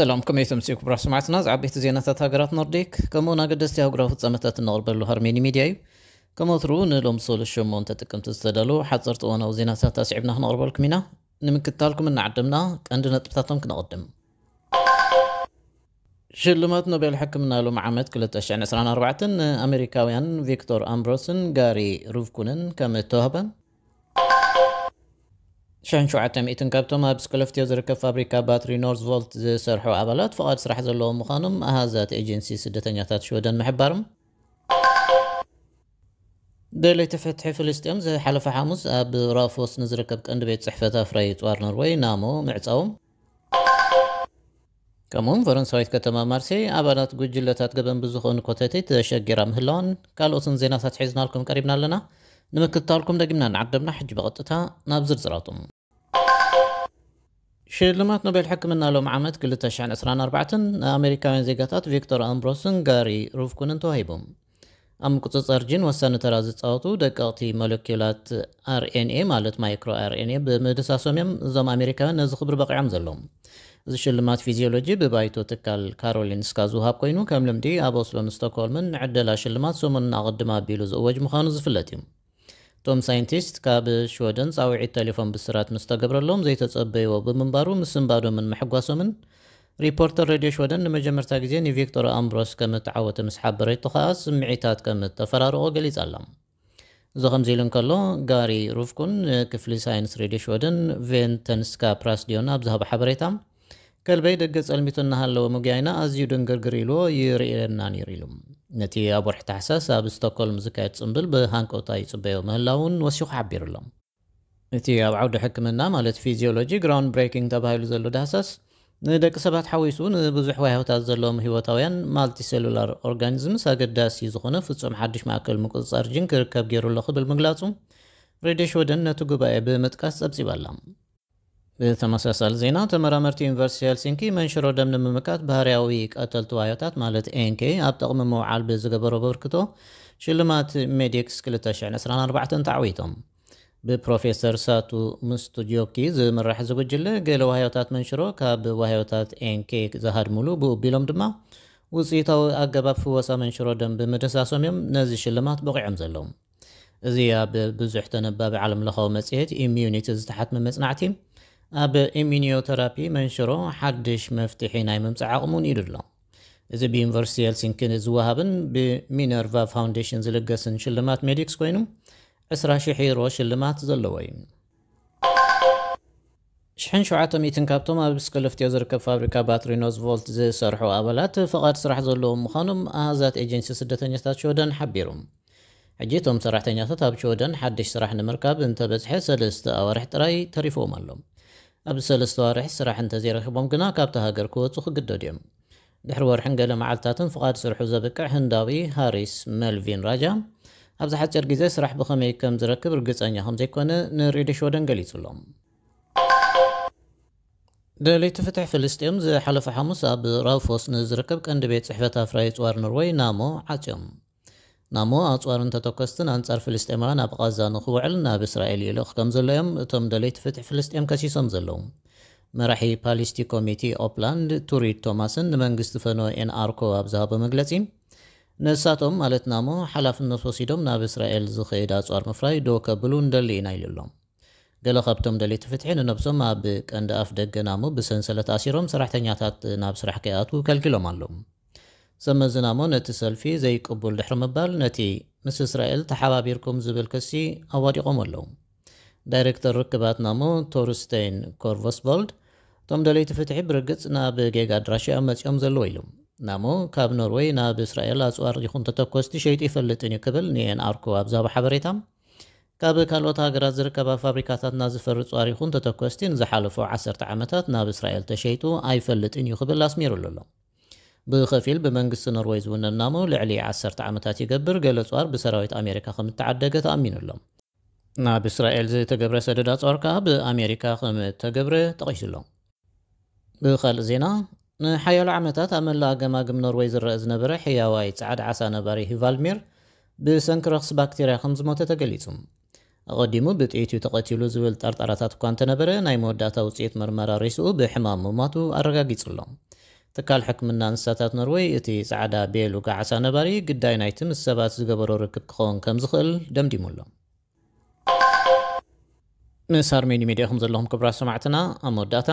ሰላም፣ ከመይ ትምስዩ ክቡራት ሰማዕትና? ዝዓበይቲ ዜናታት ሃገራት ኖርዲክ ከምኡውን ኣገደስቲ ኣህጉራዊ ፍጻመታት እነቕርበሉ ሃርሜኒ ሚድያ እዩ። ከም ወትሩ ንሎም ሰሉስ ሸሞንተ ጥቅምቲ ዝተዳለዉ ሓጸርቲ እዋናዊ ዜናታት ኣስዒብና ክነቕርበልኩም ኢና። ንምክትታልኩም እናዓደምና ቀንዲ ነጥብታቶም ክነቕድም። ሽልማት ኖቤል ሕክምና ሎም ዓመት ክልተ ሽሕን ዕስራን ኣርባዕተን ንኣሜሪካውያን ቪክቶር ኣምብሮስን ጋሪ ሩቭኩንን ከም እተዋህበ፣ ሽሕን ሸውዓተ ሚእትን ካብቶም ኣብ ስኮለፍትዮ ዝርከብ ፋብሪካ ባትሪ ኖርዝቮልት ዝሰርሑ ኣባላት ፍቓድ ስራሕ ዘለዎም ምዃኖም ኣሃዛት ኤጀንሲ ስደተኛታት ሽወደን ምሕባሮም፣ ደለይቲ ፍትሒ ፍልስጤም ዝሓለፈ ሓሙስ ኣብ ራፎስ ንዝርከብ ቀንዲ ቤት ጽሕፈት ኣፍራዪ ጸዋር ኖርወይ ናሞ ምዕጻዎም፣ ከምኡውን ፈረንሳዊት ከተማ ማርሴይ ኣባላት ጉጅለታት ገበን ብዝኾኑ ኮተቴ ተሸጊራ ምህላዋን ካልኦትን ዜናታት ሒዝናልኩም ቀሪብና ኣለና። ንምክትታልኩም ደጊምና እናዓደምና፣ ሕጂ ብቐጥታ ናብ ዝርዝራቶም። ሽልማት ኖቤል ሕክምና ሎም ዓመት ክልተ ሽሕን ዕስራን ኣርባዕተን ንኣሜሪካውያን ዜጋታት ቪክቶር ኣምብሮስን ጋሪ ሩቭኩንን ተዋሂቡ። ኣብ ምቁጽጻር ጂን ወሳኒ ተራ ዝጻወቱ ደቀቕቲ ሞለኪላት ኣርኤንኤ፣ ማለት ማይክሮ ኣርኤንኤ፣ ብምድሳሶም እዮም እዞም ኣሜሪካውያን ነዚ ክብሪ በቒዖም ዘለዉ። እዚ ሽልማት ፊዚዮሎጂ ብባይቶ ትካል ካሮሊንስካ ዝውሃብ ኮይኑ፣ ከም ልምዲ ኣብ ኦስሎን ስቶክሆልምን ዕደላ ሽልማት ሰሙንን ኣቐድም ኣቢሉ ዝእወጅ ምዃኑ ዝፍለጥ እዩ። እቶም ሳይንቲስት ካብ ሽወደን ጻውዒት ቴሌፎን ብስራት ምስ ተገብረሎም ዘይተጸበይዎ ብምንባሩ ምስንባዶምን ምሕጓሶምን፣ ሪፖርተር ሬድዮ ሽወደን ንመጀመርታ ግዜ ንቪክቶር ኣምብሮስ ከም እተዓወተ ምስ ሓበረቶ ከኣ ስምዒታት ከም እተፈራረቖ ገሊጻ ኣላ። እዚ ከምዚ ኢሉ እንከሎ፣ ጋሪ ሩፍኩን ንክፍሊ ሳይንስ ሬድዮ ሽወደን ቬንተንስካ ፕራስዲዮን ኣብ ዝሃቦ ሓበሬታ፣ ከልበይ ደገ ጸልሚቱ እናሃለወ ምግያይና ኣዝዩ ድንግርግር ኢልዎ ይርእየና ነይሩ ኢሉ። ነቲ ኣብ ወርሒ ታሕሳስ ኣብ ስቶክሆልም ዝካየድ ጽምብል ብሃንቀውታ ይጽበዮ ምህላው እውን ወሲኹ ሓቢሩ ኣሎ። እቲ ኣብ ዓውዲ ሕክምና፣ ማለት ፊዚዮሎጂ፣ ግራውንድ ብሬኪንግ ተባሂሉ ዘሎ ዳህሳስ፣ ንደቂ ሰባት ሓዊሱ ንብዙሕ ዋህዮታት ዘለዎም ህይወታውያን ማልቲሴሉላር ኦርጋኒዝምስ ኣገዳሲ ዝኾነ ፍጹም ሓድሽ ማእከል ምቁጽጻር ጂን ክርከብ ገይሩ ኣሎ ክብል ምግላጹ፣ ሬድዮ ሽወደን ነቲ ጉባኤ ብምጥቃስ ጸብጺባ ኣላ። ብተመሳሳሊ ዜና፣ ተመራመርቲ ዩኒቨርሲቲ ሄልሲንኪ መንሽሮ ደም ንምምካት ባህርያዊ ቀተልቲ ዋህዮታት፣ ማለት ኤንኬ፣ ኣብ ጥቕሚ ምውዓል ብዝገበሮ ኣበርክቶ ሽልማት ሜዲክስ ክልተ ሽሕን ዕስራን ኣርባዕተን ተዓዊቶም። ብፕሮፌሰር ሳቱ ምስቱጆኪ ዝምራሕ እዚ ጉጅለ፣ ገለ ዋህዮታት መንሽሮ ካብ ዋህዮታት ኤንኬ ዝሃድሙሉ፣ ብኡ ኣቢሎም ድማ ውጽኢታዊ ኣገባብ ፍወሳ መንሽሮ ደም ብምድሳሶም እዮም ነዚ ሽልማት በቒዖም ዘለዉ። እዚ ኣብ ብዙሕ ተነባቢ ዓለምለኻዊ መጽሔት ኢሚዩኒቲ ዝተሓትመ መጽናዕቲ፣ ኣብ ኢሚኒዮተራፒ መንሽሮ ሓድሽ መፍትሒ ናይ ምምጻእ ዓቕሙ ንኢዱ ኣሎ። እዚ ብዩኒቨርሲቲ ሄልሲንኪ ዝወሃብን ብሚነርቫ ፋውንዴሽን ዝልገስን ሽልማት ሜዲክስ ኮይኑ፣ ዕስራ ሺሕ ዩሮ ሽልማት ዘለዎ እዩ። ሽሕን ሸውዓተ ሚእትን ካብቶም ኣብ ስከለፍትዮ ዝርከብ ፋብሪካ ባትሪ ኖዝቮልት ዝሰርሑ ኣባላት ፍቓድ ስራሕ ዘለዎም ምዃኖም ኣሃዛት ኤጀንሲ ስደተኛታት ሽወደን ሓቢሩ። ሕጂ እቶም ሰራሕተኛታት ኣብ ሽወደን ሓድሽ ስራሕ ንምርካብ እንተበዝሐ ሰለስተ ኣዋርሕ ጥራይ ተሪፍዎም ኣሎ። ኣብዚ ሰለስተ ኣዋርሕ ስራሕ እንተዘይረኺቦም ግና ካብታ ሃገር ክወጹ ክግደዱ እዮም። ድሕሪ ወርሕን ገለ መዓልትታትን ፍቓድ ስርሑ ዘብቅዕ ህንዳዊ ሃሪስ መልቪን ራጃ ኣብዚ ሓጺር ግዜ ስራሕ ብኸመይ ከም ዝረክብ ርግጸኛ ከም ዘይኮነ ንሬድዮ ሽወደን ገሊጹ ኣሎ። ደለይቲ ፍትሒ ፍልስጤም ዝሓለፈ ሓሙስ ኣብ ራውፎስ ንዝርከብ ቀንዲ ቤት ጽሕፈት ኣፍራዪ ጽዋር ኖርወይ ናሞ ዓጽዮም። ናሞ ኣጽዋርን ተተኮስትን ኣንጻር ፍልስጤማውያን ኣብ ቓዛ ንኽውዕል ናብ እስራኤል ይልእኽ ከም ዘሎ እዮም እቶም ደለይቲ ፍትሒ ፍልስጤም ከሲሶም ዘለዉ። መራሒ ፓሊስቲ ኮሚቲ ኦፕላንድ ቱሪድ ቶማስን ንመንግስቲ ፈኖ ኤን ኣርኮ ኣብ ዝሃቦ መግለጺ፣ ንሳቶም ማለት ናሞ ሓላፍነት ወሲዶም ናብ እስራኤል ዝኸይድ ኣጽዋር ምፍራይ ዶ ከብሉ እንደሊ ኢና ኢሉ ኣሎ። ገለ ካብቶም ደለይቲ ፍትሒ ንነብሶም ኣብ ቀንዲ ኣፍ ደገ ናሞ ብሰንሰለት ኣሲሮም ሰራሕተኛታት ናብ ስራሕ ከይኣትዉ ከልኪሎም ኣለዉ። ሰብ መዚ ናሞ ነቲ ሰልፊ ዘይቅቡል ድሕሪ ምባል፣ ነቲ ምስ እስራኤል ተሓባቢርኩም ዝብል ክሲ ኣዋዲቖም ኣለዉ። ዳይሬክተር ርክባት ናሞ ቶርስቴን ኮርቮስቮልድ፣ እቶም ደለይቲ ፍትሒ ብርግጽ ናብ ጌጋ ኣድራሻ እዮም መጺኦም ዘለዉ ኢሉ። ናሞ ካብ ኖርወይ ናብ እስራኤል ኣጽዋር ይኹን ተተኮስቲ ሸይጡ ይፈልጥን እዩ ክብል ንኤን ኣርኮ ኣብ ዝሃቦ ሓበሬታ፣ ካብ ካልኦት ሃገራት ዝርከባ ፋብሪካታትና ዝፈሪ ጸዋር ይኹን ተተኮስቲ ንዝሓለፉ ዓሰርተ ዓመታት ናብ እስራኤል ተሸይጡ ኣይፈልጥን እዩ ክብል ኣስሚሩሉ ኣሎ። ብኸፊል ብመንግስቲ ኖርወይ ዝውነን ናሞ ልዕሊ ዓሰርተ ዓመታት ይገብር፣ ገለ ጸዋር ብሰራዊት ኣሜሪካ ከም እተዓደገ ተኣሚኑ ኣሎ። ናብ እስራኤል ዝተገብረ ሰደዳ ጸዋር ከኣ ብኣሜሪካ ከም እተገብረ ጠቒሱ ኣሎ። ብኻልእ ዜና፣ ንሓያሎ ዓመታት ኣብ መላእ ገማግም ኖርወይ ዝረአ ዝነበረ ሕያዋይ ጻዕዳ ዓሳ ነባሪ ሂቫልድሚር ብሰንኪ ረኽሲ ባክቴርያ ከም ዝሞተ ተገሊጹ። ኣቐዲሙ ብጥይት እዩ ተቐቲሉ ዝብል ጠርጠራታት እኳ እንተነበረ፣ ናይ መወዳእታ ውጽኢት መርመራ ሬስኡ ብሕማም ምሟቱ ኣረጋጊጹ ኣሎ። ትካል ሕክምና እንስሳታት ኖርወይ፣ እቲ ጻዕዳ ቤሉጋ ዓሳ ነባሪ ግዳይ ናይቲ ምስ ሰባት ዝገበሮ ርክብ ክኸውን ከም ዝኽእል ደምዲሙ ኣሎ። ምስ ኣርሜኒ ሜድያ ኢኹም ዘለኹም ክቡራት ሰማዕትና። ኣብ መወዳእታ፣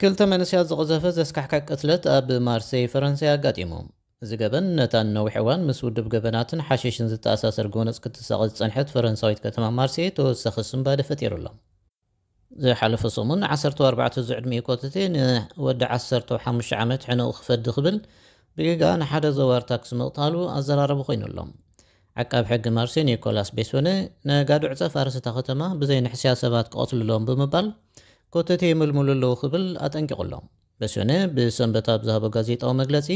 ክልተ መንእሰያት ዝቐዘፈ ዘስካሕክሕ ቅትለት ኣብ ማርሴይ ፈረንሳይ ኣጋጢሙ። እዚ ገበን ነታ ንነዊሕ እዋን ምስ ውድብ ገበናትን ሓሽሽን ዝተኣሳሰር ጎነጽ ክትሳቐ ዝጸንሐት ፈረንሳዊት ከተማ ማርሴይ ተወሳኺ ስንባደ ፈጢሩ ኣሎ። ዝሓለፈ ሰሙን ዓሰርተ ኣርባዕተ ዝዕድሚኡ ኮተቴ ንወዲ ዓሰርተ ሓሙሽተ ዓመት ሕነኡ ክፈዲ ክብል ብጌጋ ንሓደ ዘዋር ታክሲ ምቕታሉ ኣዘራረቢ ኮይኑ ኣሎ። ዓቃብ ሕጊ ማርሴ ኒኮላስ ቤሶነ ነጋዶ ዕጸ ፋርስ እታ ከተማ ብዘይ ንሕስያ ሰባት ክቐትልሎም ብምባል ኮተቴ ይምልምሉ ኣለዉ ክብል ኣጠንቂቑ ኣሎ። ቤሶነ ብሰንበት ኣብ ዝሃቦ ጋዜጣዊ መግለጺ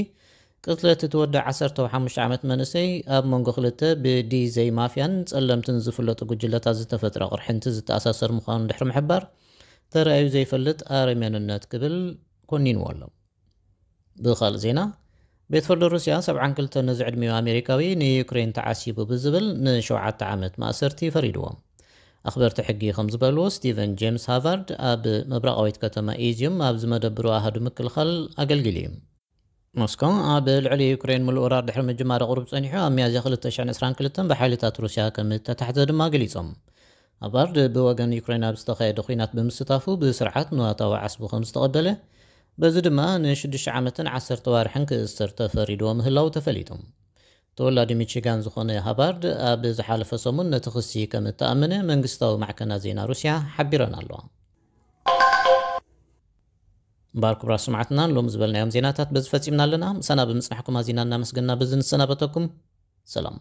ቅትለት እቲ ወዲ ዓሰርተ ሓሙሽተ ዓመት መንእሰይ ኣብ መንጎ ክልተ ብዲዘይ ማፍያን ጸለምትን ዝፍለጡ ጉጅለታት ዝተፈጥረ ቅርሕንቲ ዝተኣሳሰር ምዃኑ ድሕሪ ምሕባር ተራእዩ ዘይፈልጥ ኣረሜንነት ክብል ኮኒንዎ ኣሎ። ብኻልእ ዜና፣ ቤት ፍርዲ ሩስያ ሰብዓን ክልተን ዝዕድሚኡ ኣሜሪካዊ ንዩክሬን ተዓሲቡ ብዝብል ንሸውዓተ ዓመት ማእሰርቲ ፈሪድዎ። ኣኽበርቲ ሕጊ ከም ዝበልዎ፣ ስቲቨን ጄምስ ሃቫርድ ኣብ ምብራቓዊት ከተማ ኢዝዩም ኣብ ዝመደብሩ ኣሃዱ ምክልኻል ኣገልጊሉ እዩ። ሞስኮ ኣብ ልዕሊ ዩክሬን ምሉእ ወራር ድሕሪ ምጅማራ ቁሩብ ጸኒሑ፣ ኣብ ሚያዝያ ክልተ ሽሕን ዕስራን ክልተን ብሓይልታት ሩስያ ከም እተታሕዘ ድማ ገሊጾም። ሃቫርድ ብወገን ዩክሬን ኣብ ዝተኻየደ ኲናት ብምስታፉ ብስርዓት ንዋታዊ ዓስቡ ከም ዝተቐበለ፣ በዚ ድማ ንሽዱሽተ ዓመትን ዓሰርተ ዋርሕን ክእሰር ተፈሪድዎ ምህላው ተፈሊጡ። ተወላዲ ሚቺጋን ዝኾነ ሃቫርድ ኣብ ዝሓለፈ ሰሙን ነቲ ክሲ ከም እተኣመነ መንግስታዊ ማዕከናት ዜና ሩስያ ሓቢረን ኣለዋ። እምበኣር ክቡራት ሰማዕትና፣ ሎሚ ዝበልናዮም ዜናታት በዚ ፈጺምና ኣለና። ምሳና ብምጽናሕኩም ኣዚና እናመስገና በዚ ንሰናበተኩም። ሰላም።